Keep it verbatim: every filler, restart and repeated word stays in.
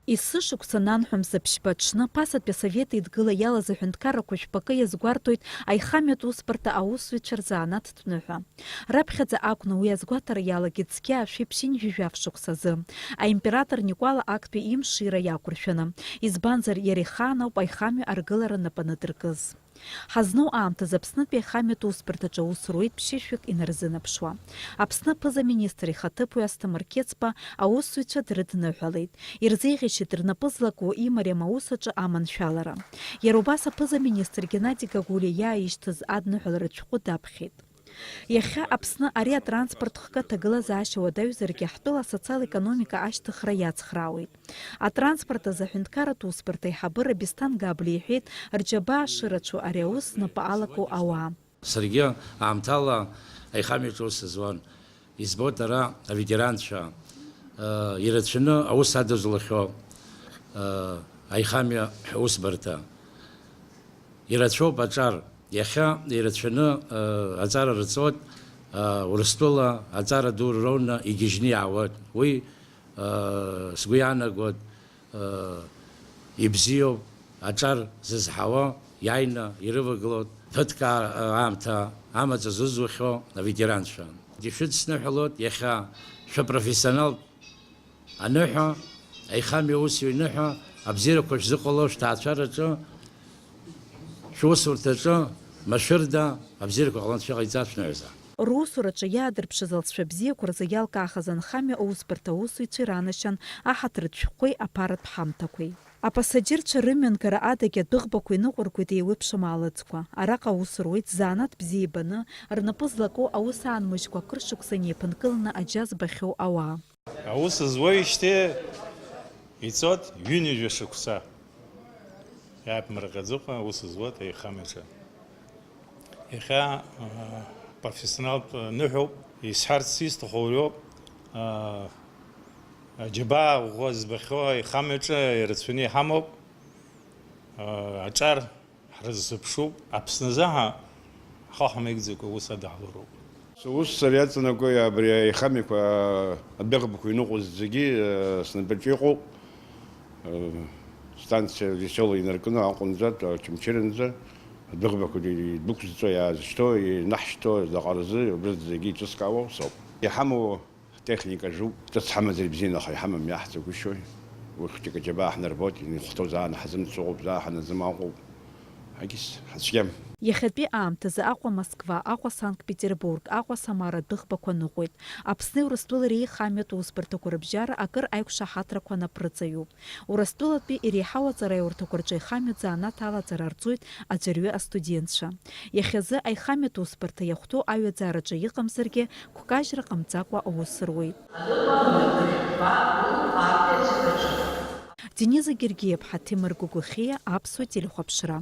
Есышықәса нанҳәа мза ԥшьба аҽны, ԥасатәи асовет еидгыла иалаз аҳәынҭқаррақәа жәпакы иазгәарҭоит аихамҩатә усбарҭа аусзуҩцәа рзанааҭтә ныҳәа. Раԥхьаӡа акәны уи азгәаҭара иалагеит зқьи аашәи ԥшьынҩажәи жәаф шықәсазы, аимператор Никәала актәи имшира иақәыршәаны, избанзар, иара ихаан ауп аихамҩа аргылара напы анадыркыз. Ҳазну аамҭазы Аԥснытәи аихамҩатә усбарҭаҿы аус руеит ԥшьышәҩык инарзынаԥшуа. Аԥсны аԥыза-министр ихаҭыԥуаҩ Асҭамыр Қьецба аусзуҩцәа дрыдныҳәалеит. Ирзеиӷьасшьеит рнапы злаку имариам аус аҿы аманшәалара. Иара убас аԥыза-министр Геннади Гагулиа иааишьҭыз адныҳәаларатә шәҟәы даԥхьеит. Иахьа Аԥсны ари атранспорт хкы аҭагылазаашьа уадаҩзаргьы, ҳтәыла асоциал-економика ашьҭыхра иацхраауеит. Атранспорт азы аҳәынҭқарратә усбарҭа аиҳабыра Бесҭан Габлиа иҳәеит, рџьабаа шырацәоу ари аус знапы алаку ауаа. Саргьы аамҭала аихамҩаҿы аус зуан. Избоит ара аветеранцәа, э, ирацәаны аус адызулахьоу, э, аихамҩа усбарҭа. Ирацәоуп аҿар. Иахьа ирацәаны, э, аҵара рҵоит, э, Урыстәыла аҵара ду роуны игьежьны иаауеит. Уи, э, сгәы иаанагоит, э, ибзиоуп, аҿар зызҳауа иааины ирывагылоит, ԥыҭк аа-, аамҭа амаҵ зызухьоу аветеранцәа. Ишәыдсныҳәалоит, иахьа шәапрофессионалтә аныҳәа, аихамҩа усзуҩ ныҳәа, абзиарақәа шәзыҟало шәҭаацәараҿы, шәусурҭаҿы машәырда абзиарақәа ҟалан шәыҟаиҵа шәныҳәаза. Русураҿы иаадырԥшыз алҵшәа бзиақәа рзы иалкаахаз анхамҩа аусбарҭа аусзуҩцәа иранашьан аҳаҭыртә шәҟәқәеи аԥаратә ҳамҭақәеи. Апасаџьырцәа рымҩангара адагьы адәыӷбақәа иныҟәыргоит еиуеиԥшым аалыҵқәа. Араҟа аус руеит заанаҭ бзиа ибаны, рнапы злаку аус аанмыжькәа акыр шықәса инеиԥынкыланы аџьа збахьоу ауаа. Аус зуеижьҭеи ицоит ҩынҩажәа шықәса. Иааԥмырҟьаӡакәа аус зуеит аихамҩаҿы. Иахьа, аа, профессионалтә ныҳәоуп, исҳәарц исҭаху уриоуп, аа, аџьабаа ӷәӷәа збахьоу аихамҩаҿы ирацәаны иҳамоуп, аа, аҿар ҳрыззыԥшуп, Аԥсназы ҳа-, ҳхы ҳамеигӡакәа аус адаҳлароуп. Сус сара иаҵанакуеи абри аихамҩақәа адәыӷбақәа иныҟәоз зегьы, э, снапаҿы иҟоуп. Э, станциа Весело инаркны Аҟәанӡатә, Очамчыранӡа адәыӷбақәа идәықәзҵо, иаазышьҭоу, инаҳшьҭоу, заҟаразы, убри зегьы иҿыскаауа усоуп. Иҳамоу ҳтехника ажәуп, ҿыц ҳамазар ибзиан, аха иҳамам, иаҳҵагәышьои? Уи хәҷык аџьабаа ҳнарбоит, инхәҭоу заа ҳазымцо ыҟоуп, заа ҳаназымааҟоуп. Ҳагьыс ҳацәгьам. Иахьатәи аамҭазы Аҟәа Москва, Аҟәа Санкт-Петербург, Аҟәа Самара адәыӷбақәа ныҟәоит. Аԥсни Урыстәылареи еихамҩатә усбарҭақәа рыбжьара акыр аиқәшаҳаҭрақәа наԥрыҵаҩуп. Урыстәылатәи иреиҳау аҵараиурҭақәа рҿы аихамҩатә занааҭ алаҵара арҵоит аӡәырҩы астудентцәа. Иахьазы аихамҩатә усбарҭа иахәҭоу аҩаӡараҿы иҟамзаргьы, гәкажьра ҟамҵакәа аус руеит. Дениза Гергиаԥҳа, Ҭемыр Гәыгәхиа, Аԥсуа телехәаԥшра.